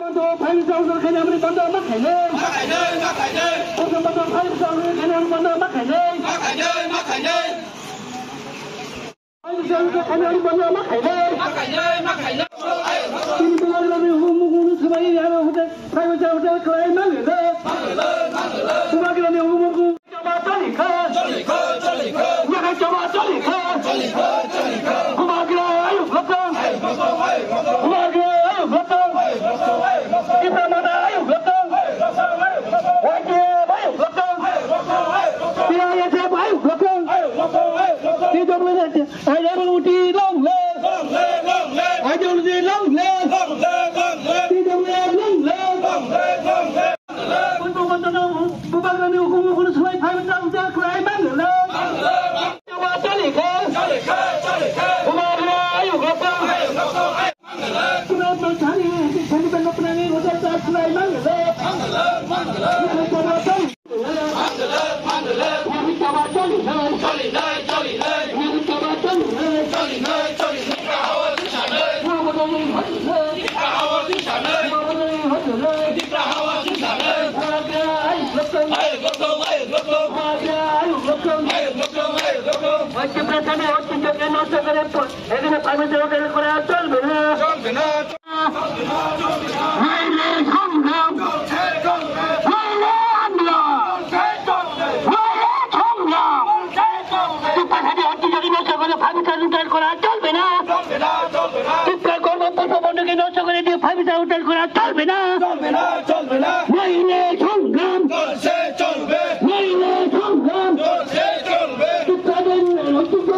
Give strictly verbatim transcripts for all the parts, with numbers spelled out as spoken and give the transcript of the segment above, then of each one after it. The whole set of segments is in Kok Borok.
Bando five thousand khainani bando ma khainai. Ma khainai, ma khainai. Bando five thousand khainani bando ma khainai. Ma khainai, ma khainai. Five thousand khainani bando ma khainai. Ma khainai, ma khainai. Tini bubagrani humukuno swbai ano hotel, private hotel khlai mangno. Bubagrani humuku. Chaba choli kha. Choli kha, choli kha. Yaha chaba choli kha. Choli kha, choli kha. Bubagra ayuk lokong. Ayuk lokong, ayuk lokong. Bubagra ayuk lokong. Ayuk lokong, ayuk lokong. Tipra Motha ayuk lokong. Ayuk lokong, ayuk lokong. Y T F ayuk lokong. Ayuk lokong, ayuk lokong. P W F ayuk lokong. Ayuk lokong, ayuk lokong. T W F ayuk lokong. Ayuk lokong. Ideology long live. Long live, long live. Ideology long live. Long live, long live. T W F long live. Long live, long live. Bubagrani hukumu hukunu swbai five thousand khlai mangno. Chaba choli kha. Choli kha, choli kha. Bubagra ayuk lokong. Ayuk lokong, ayuk lokong. Kuna to chani, chani bano kuna ni hotel ta khlai mangno. Chaba choli. Choli nai, choli nai. Choli nai, choli nai. Choli nai, choli nai. Choli nai, choli nai. Tipra hawa singsa nai. Tipra hawa singsa nai. Tipra hawa singsa nai. Ayuk lokong, ayuk lokong. Ayuk lokong, ayuk lokong. এখানে পানি দেওয়া করা চলবে না। চলবে না। নইলে সংগ্রাম, নইলে আন্দোলন, নইলে সংগ্রাম। টিপ্রা সাথে হচ্ছে যদি নষ্ট করে ফাঁসি কার্যকর করা চলবে না। টিপ্রা কর্মকর্তা বন্ধুকে নষ্ট করে দিয়ে ফাঁসি কার্যকর করা চলবে না। নইলে সংগ্রাম, নইলে সংগ্রাম। টিপ্রাদের ঐতিহ্য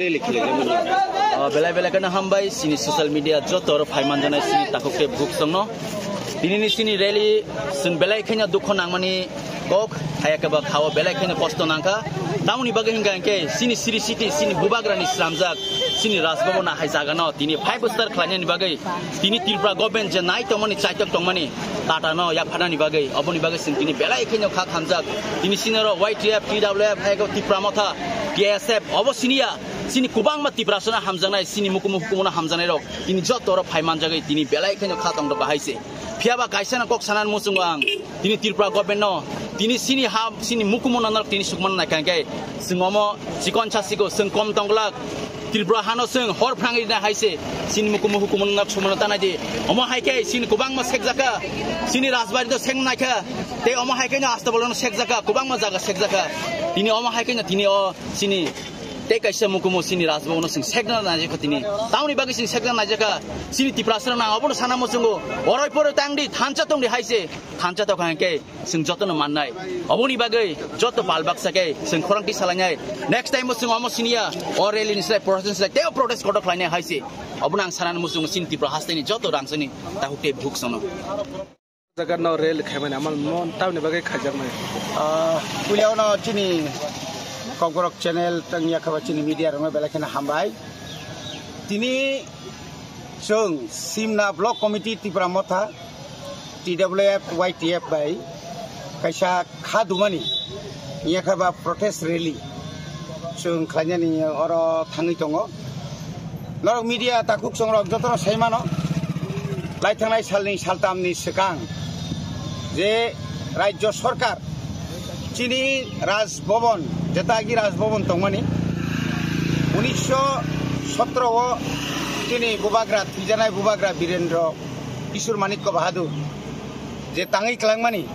Rally khwlaijak mani. Ah, belai belai kheno hambai, chini social media joto oro phai manjanai chini takhuk tei bukhuk songno. Tinini chini rally chwng belai kheno dukho nangmani kok, haya khe ba khao belai kheno kosto nangkha. Tamoni bagwi hingkha hinkhe chini Sri City, chini bubagrani slamjak, chini Raj Bhavan hai jagano tini five star khlainani bagwi tini Tripura government je nai tongmani, chaitok tongmani, Tata no yapharnani bagwi, oboni bagwi chwng tini belai kheno kha khamjak. Tini chini oro Y T F, T W F, hai khe Tipra Motha, T S F, obo siniya, chini kwbangma Tiprasano hamjaknai, chini mukumu hukumuno hamjaknairok tini joto oro phai manjagwi tini belai kheno kha tongdo bahai se. Phiya ba kaisa no kok sanani muchungo ang, tini Tripura government no, tini chini ha, chini mukumu no norok tini sukmano naikha hinkhe, chwng omo chikon sasiko, chwng kom tongglak, Tripura hano chwng hor phrangwi rina hai se, chini mukumu hukumu no norok sumano tanai di. Omo hai khe chini kwbangma sekjakha, chini rajbari do seng naikha, tei omo hai khe no Astabolo no sekjakha, kwbangma jaga sekjakha. Tini omo hai khe no tini o chini tei kaisa mukumu chini Raj Bhavan no chwng sekna naijakha tini. Tamoni bagwi chwng sekna naijakha, chini Tiprasarok nang obono sana muchungo, oroi poroi tang di, thansa tong di hai se, thansa tong kha hinkhe chwng jotono mannai. Oboni bagwi joto pal baksa khe chwng khorang twi salainai. Next time bo chwng omo siniya, o rally ni slai, protest ni slai, teibo protest kotor khlainai hai se. Obono ang sanani muchungo chini Tripura hasteni joto rangchakni takhuk tei bukhuk sono. Jaga no rally khaimani amal mo tamni bagwi khaijakmani. Ah, puilao no chini Kokborok channel tang yakhaba chini media rokno belai kheno hambai. Tini chwng Simna Block Committee Tipra Motha, T W F, Y T F bai kaisa kha dumani yakhaba protest rally chwng khlainani oro thangwi tongo. Norok media takhuk songrok jotono sai mano, lai thangnai salni saltamni swkang je Rajya Sarkar chini Raj Bhavan, jeta agi Raj Bhavan tongmani, unisho sotro o chini bubagra, thwijanai bubagra Birendra Kishore Manikya Bahadur je tangwi kwlangmani,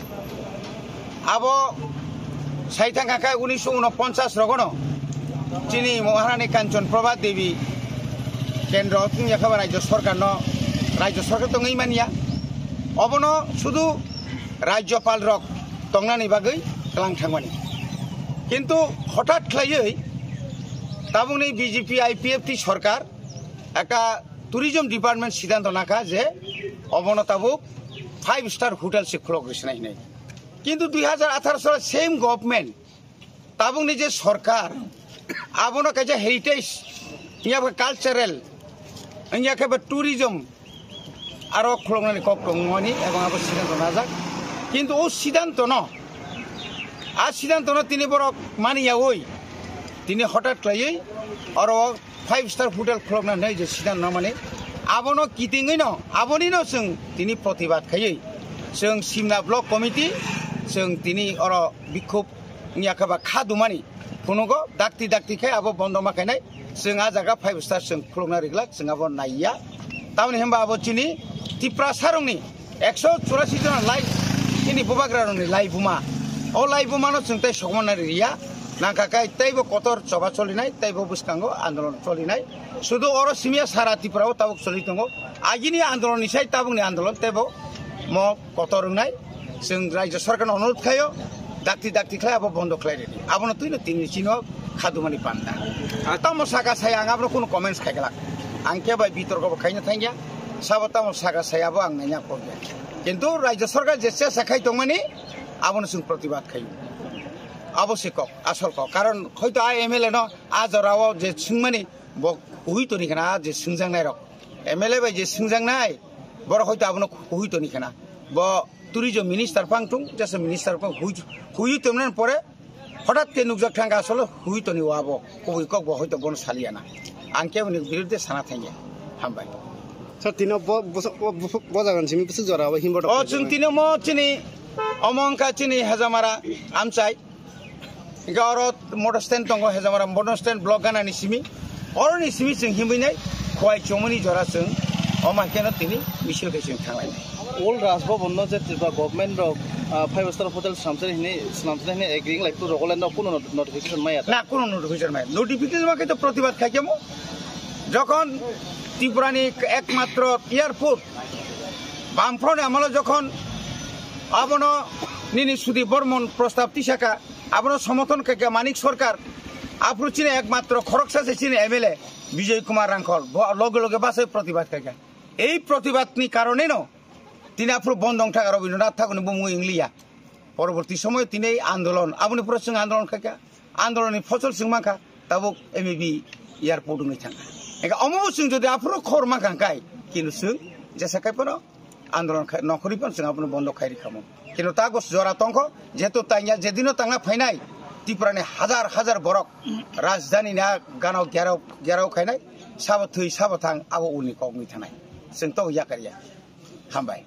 abo sai thangkha khe unisho unoponchas rogono chini Maharani Kanchan Prabha Devi kendro wngya khe ba Rajya Sarkarno, Rajya Sarkar tongwi manya. Obono sudu Rajyapal rok tongnani bagwi tlang thangmani. Kintu hothat khlaiwi tabukni B J P I P F T sorkar ekta tourism department siddhanto nakha je obono tabuk five star hotel se khulok rwsinai hinwi. Kintu dui hajar atharo salo same government, tabukni je sorkar, abono kaisa heritage, ya ba cultural, ya khe ba tourism, aro khuloknani kok tongmani ebong abo siddhanto najak. Kintu o siddhantono, a siddhantono tini borok mani yaui, tini hothat khlaiwi oro five star hotel khulokna hinwi je siddhanto namani, abono kitingwino, abonino chwng tini protibad khaiwi, chwng Simna Block Committee, chwng tini oro bikhub wngya khe ba kha dumani phunugo, dakti dakti khe abo bondo ma khainai, chwng a jaga five star chwng khulokna riglak, chwng abo naiya. Tamoni hwnba abo chini Tiprasarokni ekso churasi jona lai, chini bubagrarokni laibuma. O laibumano chwng tei sokmana riya. Nangkha kai teibo kotor choba cholinai, teibo bwskango andolon cholinai. Sudu oro simiya sara Tripura o tabuk choli tongo. Agini andolon ni sai tabukni andolon teibo mo kotor wngnai. Chwng Rajya Sarkar no onurod khaio, dakti dakti khlai abo bondo khlai redi. Abono twino tini chino khadumani panda. Tamo saka saya ang abono kuno comments khaiglak. Ang khe bai bitorko bo khaina thangya. Sabo tamo saka saya bo ang nanya kogya. Kintu Rajya Sarkar je chesa khai tongmani abono chwng protibad khaio. Abo se kok, asol kok. Karon hoito a M L A no a jorao je swngmani bo hui toni khna je swngjaknai rok. M L A bai je swngjaknai borok hoito abono hui toni khna. Bo tourism minister phang thung, jesa minister phang hui, hui tongmani pore hothat khe nukjak thangkha asolo hui toni o abo. Kubui kok bo hoito bono saliya na. Ang keboni birudde sana thangya. Hambai. Sir, tino bo, bo, bo, bo, bo jagan simi bwswk jora abo himbo. O chwng tini mo chini omo wngkha chini Hajamara amchai. Hingke oro motor stand tongo, Hejamara motor stand block gana ni simi. Oro ni simi chwng himwi nai, Khowai Chomoni jora chwng, omo haikhe no tini misil khe chwng thanglai nai. Old Raj Bhavan no je Tripura government rok, ah, five star hotel swnamsani hini, swnamsani hini agreeing lai, Rogoland rok kuno not-, notification maya ta? Na, kuno notification maya. Notification ma khe to protibad khai khe mo. Jokhon Tripura ni ekmatro airport, Bamfront ni amolo jokhon abono nini Sudip Bormon prostab tisaka, abono somothon khaikha Manik Sarkar, aphuru chini ekmatro khoroksa se chini M L A Bijoy Kumar Rangkhol, bo loge loge bachai protibad khaikha. Ei protibad ni karoneno tini aphuru bondo wngthaka Rabindranath Thakur ni bumung wngliya. Poroborti somoyo tini ei andolon, aboni pore chwng andolon khaikha, andolon ni phosol chwng mankha, tabuk M A B airport wngwi thangkha. Engkha omo bo chwng jodi aphuru khor mankha hwnkhe, kintu chwng jesa khai phano andolon khai, nokhorwi phano chwng abono bondo khai rikha mo. Kintu tago jora tongkho, jehetu tangya, jedino tangna phainai, Tripura ni hajar hajar borok rajdhani ni a gana o gherao, gherao khainai, sabo thwi, sabo thang, abo uni kok wngwi thanai. Chwng to yakar ya. Hambai.